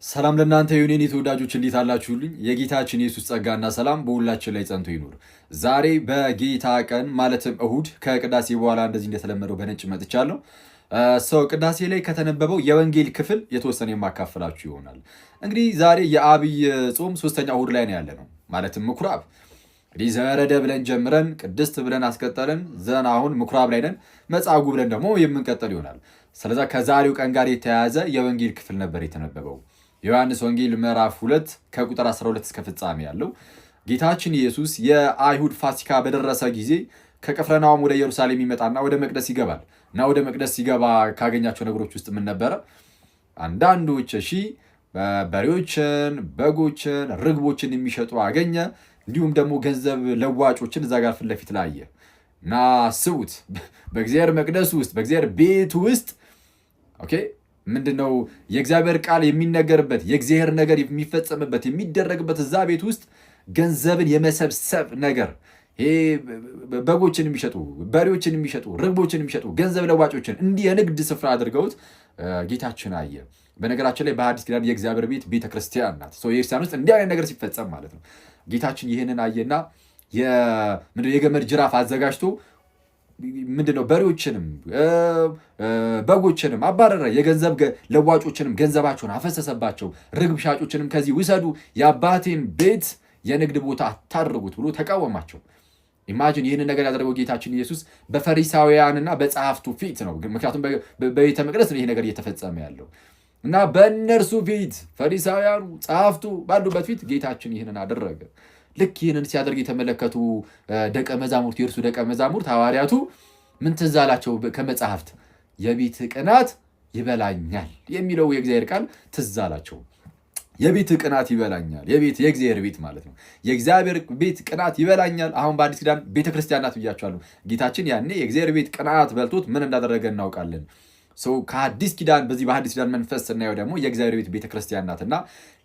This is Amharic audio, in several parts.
ሰላም ለእናንተ ይሁን የኔ ተወዳጆች፣ እንዴት አላችሁልኝ? የጌታችን የኢየሱስ ጸጋና ሰላም በሁላችን ላይ ጸንቶ ይኑር። ዛሬ በጌታ ቀን ማለትም እሁድ ከቅዳሴ በኋላ እንደዚህ እንደተለመደው በነጭ መጥቻለሁ። ሰው ቅዳሴ ላይ ከተነበበው የወንጌል ክፍል የተወሰነ የማካፈላችሁ ይሆናል። እንግዲህ ዛሬ የአብይ ጾም ሶስተኛ እሁድ ላይ ነው ያለ ነው፣ ማለትም ምኩራብ። እንግዲህ ዘረደ ብለን ጀምረን ቅድስት ብለን አስቀጠልን፣ ዘን አሁን ምኩራብ ላይ ነን። መጻጉዕ ብለን ደግሞ የምንቀጠል ይሆናል። ስለዛ ከዛሬው ቀን ጋር የተያያዘ የወንጌል ክፍል ነበር የተነበበው። የዮሐንስ ወንጌል ምዕራፍ 2 ከቁጥር 12 እስከ ፍጻሜ ያለው። ጌታችን ኢየሱስ የአይሁድ ፋሲካ በደረሰ ጊዜ ከቅፍርናሆም ወደ ኢየሩሳሌም ይመጣና ወደ መቅደስ ይገባል። እና ወደ መቅደስ ሲገባ ካገኛቸው ነገሮች ውስጥ ምን ነበረ? አንዳንዶች በሬዎችን፣ በጎችን፣ ርግቦችን የሚሸጡ አገኘ። እንዲሁም ደግሞ ገንዘብ ለዋጮችን እዛ ጋር ፊት ለፊት ላይ አየ። እና አስቡት፣ በእግዚአብሔር መቅደስ ውስጥ፣ በእግዚአብሔር ቤት ውስጥ፣ okay፣ ምንድነው የእግዚአብሔር ቃል የሚነገርበት፣ የእግዚአብሔር ነገር የሚፈጸምበት፣ የሚደረግበት እዛ ቤት ውስጥ ገንዘብን የመሰብሰብ ነገር፣ ይሄ በጎችን የሚሸጡ፣ በሬዎችን የሚሸጡ፣ ርግቦችን የሚሸጡ፣ ገንዘብ ለዋጮችን እንዲህ የንግድ ስፍራ አድርገውት ጌታችን አየ። በነገራችን ላይ በሐዲስ ኪዳን የእግዚአብሔር ቤት ቤተክርስቲያን ናት። የክርስቲያን ውስጥ እንዲህ አይነት ነገር ሲፈጸም ማለት ነው። ጌታችን ይህንን አየና የገመድ ጅራፍ አዘጋጅቶ ምንድነው በሬዎችንም በጎችንም አባረረ። የገንዘብ ለዋጮችንም ገንዘባቸውን አፈሰሰባቸው። ርግብ ሻጮችንም ከዚህ ውሰዱ፣ የአባቴን ቤት የንግድ ቦታ አታድርጉት ብሎ ተቃወማቸው። Imagine፣ ይህንን ነገር ያደረገው ጌታችን ኢየሱስ በፈሪሳውያንና በጸሐፍቱ ፊት ነው። ምክንያቱም በቤተ መቅደስ ነው ይሄ ነገር እየተፈጸመ ያለው እና በእነርሱ ፊት፣ ፈሪሳውያኑ ጸሐፍቱ ባሉበት ፊት ጌታችን ይህንን አደረገ። ልክ ይህንን ሲያደርግ የተመለከቱ ደቀ መዛሙርት፣ የእርሱ ደቀ መዛሙርት ሐዋርያቱ ምን ትዝ አላቸው? ከመጽሐፍት የቤት ቅናት ይበላኛል የሚለው የእግዚአብሔር ቃል ትዝ አላቸው። የቤት ቅናት ይበላኛል። የቤት፣ የእግዚአብሔር ቤት ማለት ነው። የእግዚአብሔር ቤት ቅናት ይበላኛል። አሁን በአዲስ ኪዳን ቤተክርስቲያን ናት ብያቸዋለሁ። ጌታችን ያኔ የእግዚአብሔር ቤት ቅናት በልቶት ምን እንዳደረገ እናውቃለን። So ከአዲስ ኪዳን፣ በዚህ በአዲስ ኪዳን መንፈስ ስናየው ደግሞ የእግዚአብሔር ቤት ቤተክርስቲያን ናትና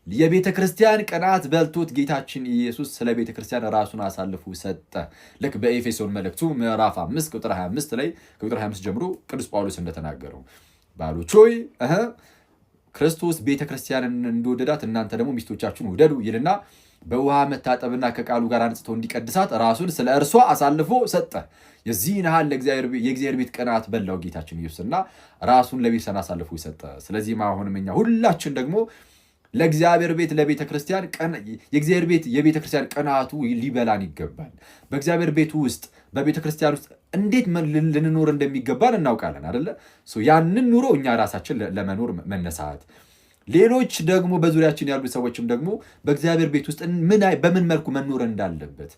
የቤተ ክርስቲያን ቅናት በልቶት ጌታችን ኢየሱስ ስለ ቤተ ክርስቲያን ራሱን አሳልፎ ሰጠ። ልክ በኤፌሶን መልእክቱ ምዕራፍ 5 ቁጥር 25 ላይ፣ ከቁጥር 25 ጀምሮ ቅዱስ ጳውሎስ እንደተናገረው፣ ባሎች ሆይ ክርስቶስ ቤተ ክርስቲያንን እንደወደዳት እናንተ ደግሞ ሚስቶቻችሁን ውደዱ ይልና በውሃ መታጠብና ከቃሉ ጋር አንጽቶ እንዲቀድሳት ራሱን ስለ እርሷ አሳልፎ ሰጠ። የዚህን ያህል የእግዚአብሔር ቤት ቅናት በላው ጌታችን ኢየሱስና ራሱን ለቤተሰን አሳልፎ ሰጠ። ስለዚህም አሁንም እኛ ሁላችን ደግሞ ለእግዚአብሔር ቤት፣ ለቤተ ክርስቲያን፣ የእግዚአብሔር ቤት የቤተ ክርስቲያን ቅናቱ ሊበላን ይገባል። በእግዚአብሔር ቤት ውስጥ፣ በቤተ ክርስቲያን ውስጥ እንዴት ልንኖር እንደሚገባን እናውቃለን አደለ? ያንን ኑሮ እኛ ራሳችን ለመኖር መነሳት፣ ሌሎች ደግሞ በዙሪያችን ያሉ ሰዎችም ደግሞ በእግዚአብሔር ቤት ውስጥ በምን መልኩ መኖር እንዳለበት፣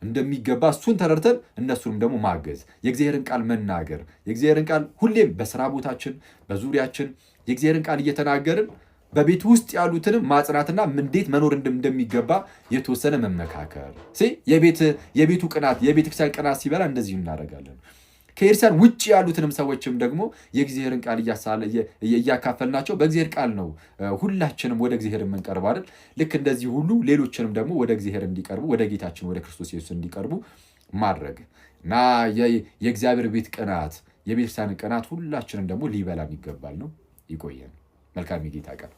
እንደሚገባ እሱን ተረድተን እነሱንም ደግሞ ማገዝ፣ የእግዚአብሔርን ቃል መናገር፣ የእግዚአብሔርን ቃል ሁሌም በስራ ቦታችን፣ በዙሪያችን የእግዚአብሔርን ቃል እየተናገርን በቤት ውስጥ ያሉትንም ማጽናትና እንዴት መኖር እንደሚገባ የተወሰነ መመካከር። የቤቱ ቅናት፣ የቤተክርስቲያን ቅናት ሲበላ እንደዚሁ እናደርጋለን። ከቤተክርስቲያን ውጭ ያሉትንም ሰዎችም ደግሞ የእግዚአብሔርን ቃል እያካፈልናቸው፣ በእግዚአብሔር ቃል ነው ሁላችንም ወደ እግዚአብሔር የምንቀርበው አይደል? ልክ እንደዚህ ሁሉ ሌሎችንም ደግሞ ወደ እግዚአብሔር እንዲቀርቡ፣ ወደ ጌታችን ወደ ክርስቶስ ኢየሱስ እንዲቀርቡ ማድረግ እና የእግዚአብሔር ቤት ቅናት፣ የቤተክርስቲያን ቅናት ሁላችንም ደግሞ ሊበላን ይገባል ነው። ይቆየን። መልካም የጌታ ቀን።